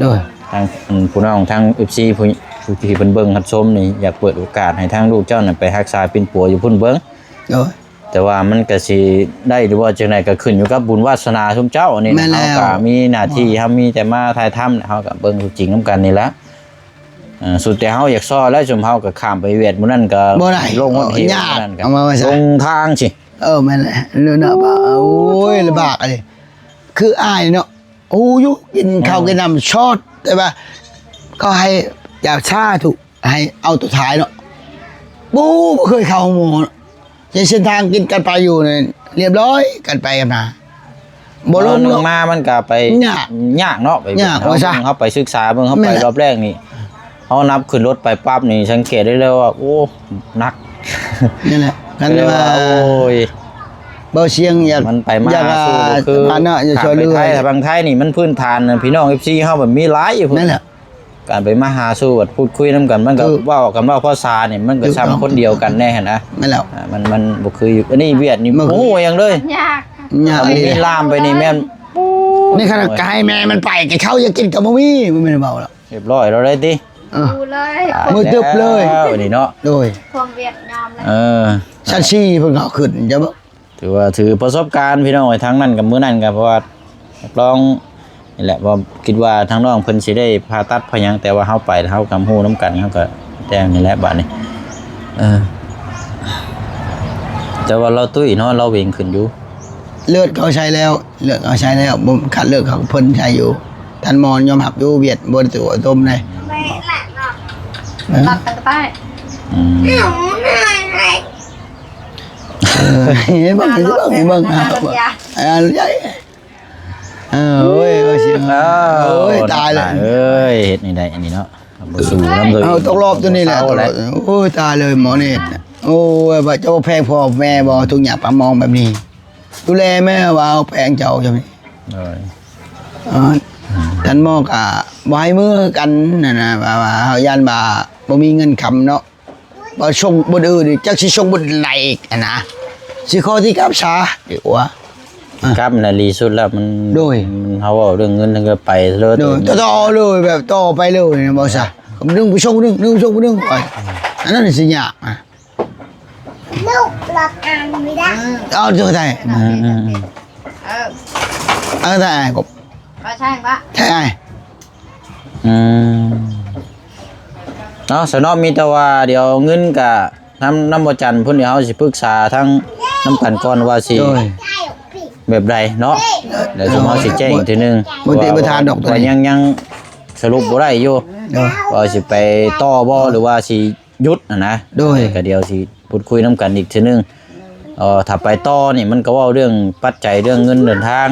ໂດຍ ທາງ ອືມ ຜູ້ນ້ອງທາງເອັຟຊີ ຜູ້ ຜູ້ທີ່ເພິ່ນເບິ່ງຮັບຊົມນີ້ ຢາກເປີດໂອກາດໃຫ້ທາງລູກເຈົ້ານັ້ນໄປຮັກສາປິ່ນປົວຢູ່ພຸ້ນເບິ່ງ. ໂດຍ ແຕ່ວ່າມັນກະຊິໄດ້ ຫຼືວ່າຈັ່ງໃດ ກະຂຶ້ນຢູ່ກັບບຸນວາສະໜາຊຸມເຈົ້ານີ້ນະ. ແມ່ນແລ້ວ ເຮົາກະມີໜ້າທີ່ ເຮົາມີແຕ່ມາຖ່າຍທຳ ເຮົາກະເບິ່ງຕົວຈິງນຳກັນນີ້ແຫຼະ. ເອີ ສຸດແຕ່ເຮົາຢາກຊ່ອຍແລ້ວ ຊຸມເຮົາກະຂ້າມໄປຫວຽດມື້ນັ້ນກະບໍ່ໄດ້ ລົງຮອດເຫວ ຍາກ ນັ້ນກະ ເອົາມາວ່າ ລົງທາງຊິ. ເອີ ແມ່ນແຫຼະ ເນາະ ໂອ້ຍ ລຳບາກອັນນີ້ ຄືອ້າຍເນາະ ຮູ້ຢູ່ ກິນເຂົ້າ ເອີ ກິນນ້ຳຊອດ ແຕ່ວ່າເຂົາໃຫ້ຢາຊາທຸ ໃຫ້ເອົາຕົວທ້າຍເນາະ. ບໍ່ ບໍ່ເຄີຍເຂົ້າໂຮງໝໍເນາະ ໃນເສັ້ນທາງກິນກັນໄປຢູ່ນີ້ ລຽບຮ້ອຍກັນໄປກັນມາ ບໍ່ລົງເນາະ. ມາມັນກະໄປຍາກ ຍາກເນາະ ໄປ ຍາກ ເຮົາ ວ່າຊະ ເຮົາໄປສຶກສາເບິ່ງ ເຮົາໄປ ແມ່ນແຫຼະ ຮອບແລກນີ້ ເຮົານັບຂຶ້ນລົດໄປປັບນີ້ ສັງເກດໄດ້ເລີຍວ່າ ໂອ້ ໜັກ ນັ້ນແຫຼະ ຄັນວ່າ ໂອ້ຍ ເບົາຊຽງຢາກ ມັນໄປມາ ຢາກ ຫາສູ່ບໍ່ຄື ອັນນັ້ນ ຢາກຊ່ວຍເຫຼືອ ທາງໄທ ທາງໄທນີ້ມັນພື້ນຖານ ພີ່ນ້ອງເອັຟຊີເຮົາມັນມີຫຼາຍຢູ່ພຸ້ນ ນັ້ນແຫຼະ ການໄປມາຫາສູ່ ບາດພູດຄຸຍນຳກັນ ມັນກໍເວົ້າກັນ ເວົ້າພາສານີ້ ມັນກໍຊ່ຳຄົນດຽວກັນແດ່ຫັ້ນນະ ແມ່ນແລ້ວ ອ່າ ມັນ ມັນບໍ່ຄືຢູ່ ອັນນີ້ຫວຽດນີ້ ບໍ່ຮູ້ຫຍັງເລີຍ ຍາກ ຍາກອີ່ຫຼີ ມີລາມໄປນີ້ແມ່ນ ນີ້ຂະໜາດກະໃຫ້ແມ່ມັນໄປ ກະເຂົ້າຢາກກິນກໍບໍ່ມີ ບໍ່ແມ່ນເວົ້າແລ້ວ ຮຽບຮ້ອຍແລ້ວໄດ໋ຕິ ເອີ ຢູ່ເລີຍ ອ່າ ມື້ຕຶບເລີຍ ແລ້ວນີ້ເນາະ ໂດຍ ພວກຫວຽດຍອມແລ້ວ ເອີ ຊັ້ນສີ່ເພິ່ນກໍເອົາຂຶ້ນ ຈະບໍ່ ຖືວ່າຖືປະສົບການພີ່ນ້ອງເອີຍ ທາງນັ້ນກັບມື້ນັ້ນກໍ ເພາະວ່າຮັບຮອງນີ້ແຫຼະ ເພາະຄິດວ່າທາງນ້ອງເພິ່ນຊິໄດ້ຜ່າຕັດຜ່າຫຍັງ ແຕ່ວ່າເຮົາໄປ ເຮົາກໍຮູ້ນຳກັນ ເຮົາກໍແຈ້ງນີ້ແຫຼະບາດນີ້ ເອີ ແຕ່ວ່າລາວຕຸ້ຍເນາະ ລາວເວັງຂຶ້ນຢູ່ ເລືອດເຂົາໃຊ້ແລ້ວ ເລືອດເຂົາໃຊ້ແລ້ວ ບໍ່ຂາດເລືອດເຂົາ ເພິ່ນໃຊ້ຢູ່ ທ່ານໝໍຍອມຮັບຢູ່ ຫວຽດບໍ່ໄດ້ຕົວະຕົ້ມໃດ ເອີ ລັບໄປກໍໄດ້ ອືມ ເອີ ເບິ່ງ ເບິ່ງ ເບິ່ງ ເອີ ເອີ ໂອ້ຍ ໂອ້ຍ ຕາຍແລ້ວ ເອີຍ ເຮັດນີ້ໄດ້ອັນນີ້ເນາະ ບໍ່ສູ້ນຳໂດຍ ເອົາຕົກລອບຕົວນີ້ແຫຼະ ໂອ້ຍ ຕາຍເລີຍ ໝໍນີ້ ໂອ້ຍ ວ່າເຈົ້າແພງພໍ່ແມ່ບໍ່ ທຸກຍາກປາກໝອງແບບນີ້ ດູແລແມ່ວ່າເຮົາແພງເຈົ້າຈັ່ງນີ້ ໂດຍ ເອີ ທ່ານໝໍກະບໍ່ໃຫ້ມືກັນຫັ້ນນະ ວ່າ ວ່າເຮົາຢ້ານວ່າບໍ່ມີເງິນຄຳເນາະ ບໍ່ສົ່ງບ່ອນອື່ນ ຈັກຊິສົ່ງບ່ອນໃດອີກຫັ້ນນະ ຊິຂໍຕິກັບຊະດີກວ່າ ຕິກັບນະ ດີສຸດແລ້ວ ມັນ ໂດຍ ມັນ ເຮົາເວົ້າເລື່ອງເງິນ ເຮົາກໍໄປເລີຍ ໂດຍ ຕໍ່ເລີຍ ແບບຕໍ່ໄປເລີຍນະ ບໍ່ຊະ ໜຶ່ງໄປສົ່ງໜຶ່ງ ໜຶ່ງສົ່ງໜຶ່ງ ໄປ ອັນນັ້ນຊິຍາກນະ ລູກລັກອ່ານບໍ່ໄດ້ ເອົາເຈົ້າໄດ້ ອືມ ເອີ ເອົາໄດ້ ກໍໃຊ່ປະ ໃຊ່ ອືມ ເນາະ ສະເນາະ ມີແຕ່ວ່າດຽວເງິນກະນຳ ນຳບໍ່ຈັນພຸ້ນ ດຽວເຮົາຊິປຶກສາທາງນຳກັນກ່ອນວ່າຊິ ໂດຍ ແບບໃດເນາະ ແລ້ວຊຸມເຮົາຊິແຈ້ງອີກເທື່ອໜຶ່ງ ບໍ່ຕິປະທານດອກ ວ່າຍັງ ຍັງສະຫຼຸບບໍ່ໄດ້ຢູ່ ໂດຍ ວ່າຊິໄປຕໍ່ບໍ່ ຫຼືວ່າຊິ ຢຸດຫັ້ນນະ ໂດຍ ກໍດຽວຊິພູດຄຸຍນຳກັນອີກເທື່ອໜຶ່ງ ເອີ ຖ້າໄປຕໍ່ນີ້ມັນກໍເວົ້າເລື່ອງປັດໄຈເລື່ອງເງິນເດີນທາງ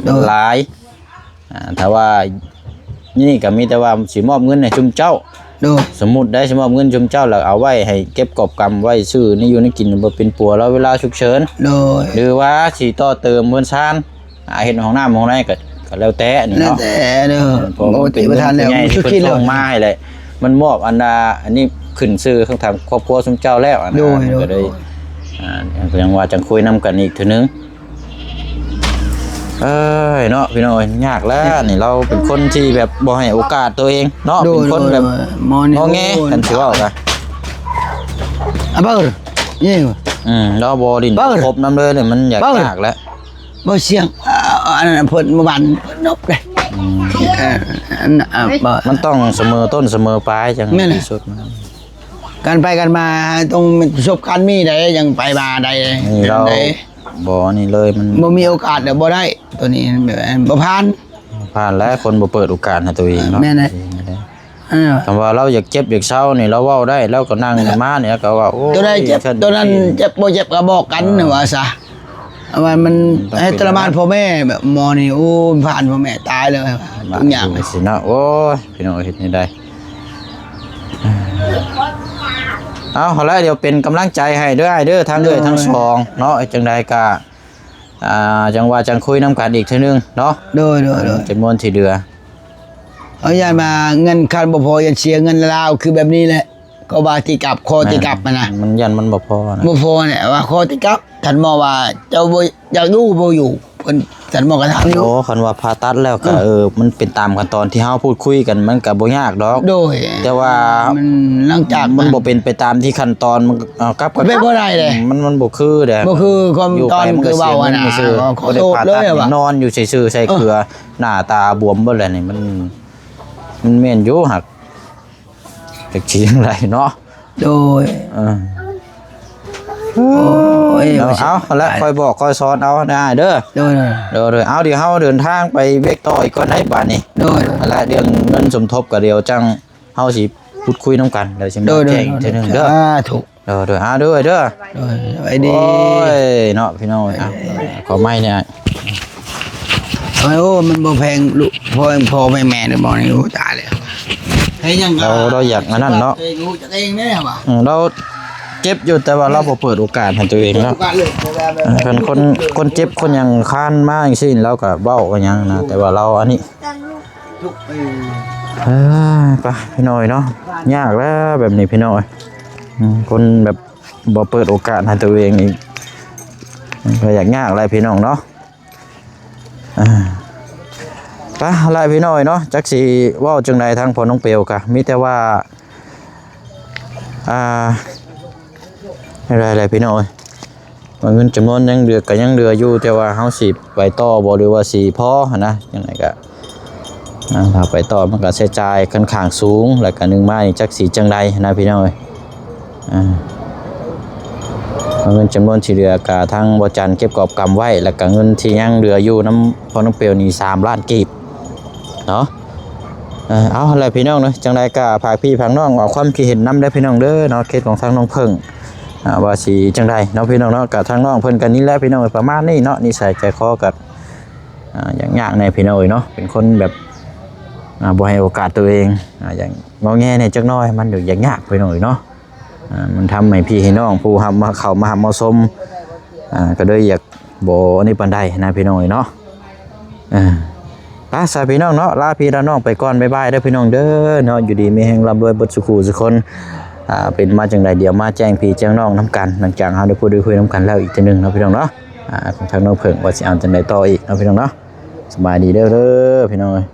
ໂດຍ ຫຼາຍ ອ່າ ຖ້າວ່ານີ້ກໍມີແຕ່ວ່າຊິມອບເງິນໃຫ້ຊຸມເຈົ້າ ໂດຍ ສົມມຸດໄດ້ຊິມອບເງິນຊຸມເຈົ້າ ແລ້ວເອົາໄວ້ໃຫ້ເກັບກອບກຳໄວ້ຊື້ແນວຢູ່ແນວກິນ ບໍ່ເປັນປົວລະເວລາສຸກເສີນ ໂດຍ ຫຼືວ່າຊິຕໍ່ເຕີມເຮືອນຊານ ອ່າ ເຮັດຫ້ອງນ້ຳຫ້ອງໃນກໍ ກໍແລ້ວແຕ່ນີ້ເນາະ ແລ້ວແຕ່ເດີ ເອີ ເພາະວ່າມັນເປັນເງິນຜູ້ໃຫຍ່ທີ່ເພິ່ນສົ່ງມາໃຫ້ແຫຼະ ມັນມອບອັນນ່າ ອັນນີ້ຂຶ້ນຊື່ຂອງທາງຄອບຄົວຊຸມເຈົ້າແລ້ວ ໂດຍ ມັນກໍເລີຍ ໂດຍ ອ່າ ຈັ່ງວ່າຈັ່ງຄຸຍນຳກັນອີກເທື່ອໜຶ່ງ ເອີຍ ເນາະ ພີ່ນ້ອງເອີຍ ຍາກແລ້ວນີ້ ລາວເປັນຄົນທີ່ແບບບໍ່ໃຫ້ໂອກາດຕົວເອງເນາະ ໂດຍ ເປັນຄົນແບບ ໂດຍ ງໍແງ ໂອ້ຍ ຄັນຊິເວົ້າກະ ອະເບີ ນີ້ ອືມ ລາວບໍ່ຫຼິ້ນ ເບີ ຄົບນຳເລີຍ ມັນຍາກ ເບີ ຍາກແລ້ວ ບໍ່ສຽງ ເອີ ອັນນັ້ນເພິ່ນເມື່ອວານເພິ່ນນົບເດ້ ອືມ ເອີ ອັນ ເອີ ມັນຕ້ອງສະເໝີຕົ້ນສະເໝີປາຍຈັ່ງ ແມ່ນແຫຼະ ທີ່ສຸດ ການໄປການມາຕ້ອງມີປະສົບການມີໃດ ຈັ່ງໄປມາໄດ້ ນີ້ລາວ ບໍ່ນີ້ເລີຍ ມັນບໍ່ມີໂອກາດແລ້ວບໍ່ໄດ້ ໂຕນີ້ແບບບໍ່ຜ່ານ ຜ່ານແລ້ວ ຄົນບໍ່ເປີດໂອກາດໃຫ້ຕົວເອງເນາະ ແມ່ນແຫຼະ ເອີ ຄຳວ່າລາວຢາກເຈັບຢາກເຊົານີ້ ລາວເວົ້າໄດ້ ລາວກໍນັ່ງມານີ້ ລາວກໍວ່າ ໂອ້ຍ ໂຕໃດເຈັບ ໂຕນັ້ນເຈັບບໍ່ເຈັບກໍບອກກັນ ເອີ ວ່າຊະ ວ່າມັນໃຫ້ທະລະມານພໍ່ແມ່ ແບບໝໍນີ້ ໂອ້ ຜ່ານພໍ່ແມ່ຕາຍເລີຍ ທຸກຢ່າງ ວ່າຢູ່ຊິເນາະ ໂອ້ຍ ພີ່ນ້ອງເອີຍ ເຮັດແນວໃດ ເອົາ ເອົາລະ ດຽວເປັນກຳລັງໃຈໃຫ້ເດີອ້າຍເດີ ທັງເອື້ອຍ ໂດຍ ທັງສອງເນາະ ຈັ່ງໃດກະ ອ່າ ຈັ່ງວ່າຈັ່ງຄຸຍນຳກັນອີກເທື່ອໜຶ່ງເນາະ ໂດຍ ໂດຍ ໂດຍ ຈຳນວນທີ່ເຫຼືອ ເອົາ ຢ້ານວ່າເງິນຄັນບໍ່ພໍ ຢ້ານເສຍເງິນລາວ ຄືແບບນີ້ແຫຼະ ກໍວ່າຕິກັບ ຂໍຕິກັບຫັ້ນນະ ມັນຢ້ານມັນບໍ່ພໍນະ ບໍ່ພໍແຫຼະ ວ່າຂໍຕິກັບ ທ່ານໝໍວ່າເຈົ້າບໍ່ ຢາກຢູ່ບໍ່ຢູ່ ເພິ່ນ ທ່ານໝໍກໍຖາມຢູ່ ໂອ້ ຄັນວ່າຜ່າຕັດແລ້ວກໍ ເອີ ເອີ ມັນເປັນຕາມຂັ້ນຕອນທີ່ເຮົາພູດຄຸຍກັນ ມັນກໍບໍ່ຍາກດອກ ໂດຍ ແຕ່ວ່າມັນ ຫຼັງຈາກມັນບໍ່ເປັນໄປຕາມທີ່ຂັ້ນຕອນ ມັນ ເອົາ ກັບ ເປັນໄປບໍ່ໄດ້ເດ້ ມັນ ມັນບໍ່ຄືເດ້ ບໍ່ຄືຄວາມຕອນຄືເວົ້າຫັ້ນນະ ຢູ່ໄປມັນກໍເສຍເງິນຊື່ໆ ຂໍໂທດເລີຍວ່າ ນອນຢູ່ຊື່ໆ ໃສ່ເກືອ ເອີ ໜ້າຕາບວມເບິດແລ້ວນີ້ ມັນ ມັນແມ່ນຢູ່ ຫາກ ຈັກຊິຈັ່ງໃດເນາະ ໂດຍ ເອີ ໂອ້ຍ ເອົາ ເອົາລະ ຄ່ອຍບອກຄ່ອຍສອນເອົາເດີອ້າຍເດີ ໂດຍ ໂດຍ ເອົາ ດຽວເຮົາເດີນທາງໄປວຽກຕໍ່ອີກກ່ອນໄດ໋ບາດນີ້ ໂດຍ ເອົາລະ ເລື່ອງເງິນສົມທົບກໍດຽວຈັ່ງເຮົາຊິພູດຄຸຍນຳກັນ ແລ້ວຊິມາແຈ້ງອີກເທື່ອໜຶ່ງເດີ ໂດຍ ໂດຍ ເອົາເດີ ເດີ ໂດຍ ສະບາຍດີ ໂອ້ຍ ເນາະ ພີ່ນ້ອງ ເອົາ ຂໍໄມ້ແດ່ ໂອ້ຍ ໂອ້ ມັນບໍ່ແພງລູກ ພໍ່ ພໍ່ແພງແມ່ເດີບໍ່ນີ້ ໂອ້ ຕາຍແລ້ວ ໃຫ້ຫຍັງ ລາວ ລາວຢາກອັນນັ້ນເນາະ ຕົວເອງຮູ້ຈັກເອງແດ່ວ່າ ອືມ ລາວເຈັບຢູ່ ແຕ່ວ່າລາວບໍ່ເປີດໂອກາດໃຫ້ຕົວເອງເນາະ ເປີດໂອກາດເລີຍ ເອີ ຄັນຄົນ ຄົນເຈັບຄົນຫຍັງຄານມາຈັ່ງຊີ້ ລາວກໍເວົ້າກໍຫຍັງນະ ແຕ່ວ່າລາວອັນນີ້ ທຸກ ເອີ ເອີ ໄປພີ່ນ້ອງເນາະ ຍາກແລ້ວແບບນີ້ພີ່ນ້ອງເອີຍ ອືມ ຄົນແບບບໍ່ເປີດໂອກາດໃຫ້ຕົວເອງນີ້ ມັນກໍຢາກຍາກແຫຼະພີ່ນ້ອງເນາະ. ອ່າ ໄປລະພີ່ນ້ອງເນາະ ຈັກຊິເວົ້າຈັ່ງໃດ ທາງພໍ່ນ້ອງເປວກະມີແຕ່ວ່າ ອ່າ ໄດ້ແຫຼະພີ່ນ້ອງເອີຍ ວ່າເງິນຈຳນວນຍັງເຫຼືອ ກະຍັງເຫຼືອຢູ່ ແຕ່ວ່າເຮົາຊິໄປຕໍ່ບໍ່ ຫຼືວ່າຊິພໍຫັ້ນນະ ຈັ່ງໃດກະ ອ່າ ຖ້າໄປຕໍ່ມັນກໍໃຊ້ຈ່າຍຂ້ອນຂ້າງສູງ ແລ້ວກໍໜຶ່ງມານີ້ຈັກຊິຈັ່ງໃດນະພີ່ນ້ອງເອີຍ ອ່າ ເງິນຈຳນວນທີ່ເຫຼືອກໍທາງບໍ່ຈັນເກັບກອບກຳໄວ້ ແລ້ວກໍເງິນທີ່ຍັງເຫຼືອຢູ່ນຳພໍ່ນ້ອງເປວນີ້ສາມລ້ານກີບເນາະ ເອີ ເອົາ ຫັ້ນແຫຼະພີ່ນ້ອງເນາະ ຈັ່ງໃດກໍຝາກພີ່ຝາກນ້ອງອອກຄວາມຄິດເຫັນນຳເດີພີ່ນ້ອງເດີເນາະ ເຄສຂອງທາງນ້ອງເພິ່ງ ອ່າ ວ່າຊິຈັ່ງໃດເນາະພີ່ນ້ອງເນາະ ກໍທາງນ້ອງເພິ່ນກໍນີ້ແຫຼະພີ່ນ້ອງ ປະມານນີ້ເນາະ ນິໄສໃຈຄໍກໍ ອ່າ ຢາກຍາກແດ່ພີ່ນ້ອງເອີຍເນາະ ເປັນຄົນແບບ ອ່າ ບໍ່ໃຫ້ໂອກາດຕົວເອງ ອ່າ ຢາກງໍແງແດ່ຈັກໜ້ອຍ ມັນຢາກຍາກພີ່ນ້ອງເອີຍເນາະ ອ່າ ມັນທຳໃຫ້ພີ່ໃຫ້ນ້ອງຜູ້ຮັບມາ ເຂົ້າມາຮັບມາຊົມ ອ່າ ກໍເລີຍຢາກບໍ່ອັນນີ້ປານໃດນະພີ່ນ້ອງເອີຍເນາະ ອ່າ ໄປຊະພີ່ນ້ອງເນາະ ລາພີ່ລານ້ອງໄປກ່ອນ ບາຍບາຍເດີພີ່ນ້ອງເດີເນາະ ຢູ່ດີມີແຮງ ລ່ຳລວຍເບິດສູ່ຄູ່ສູ່ຄົນ ອ່າ ເປັນມາຈັ່ງໃດ ດຽວມາແຈ້ງພີ່ແຈ້ງນ້ອງນຳກັນ ຫຼັງຈາກເຮົາໄດ້ພູດໄດ້ຄຸຍນຳກັນແລ້ວອີກເທື່ອໜຶ່ງເນາະພີ່ນ້ອງເນາະ ອ່າ ທາງນ້ອງເພິ່ງວ່າຊິເອົາຈັ່ງໃດຕໍ່ອີກເນາະພີ່ນ້ອງເນາະ ສະບາຍດີເດີ ເດີພີ່ນ້ອງເອີຍ.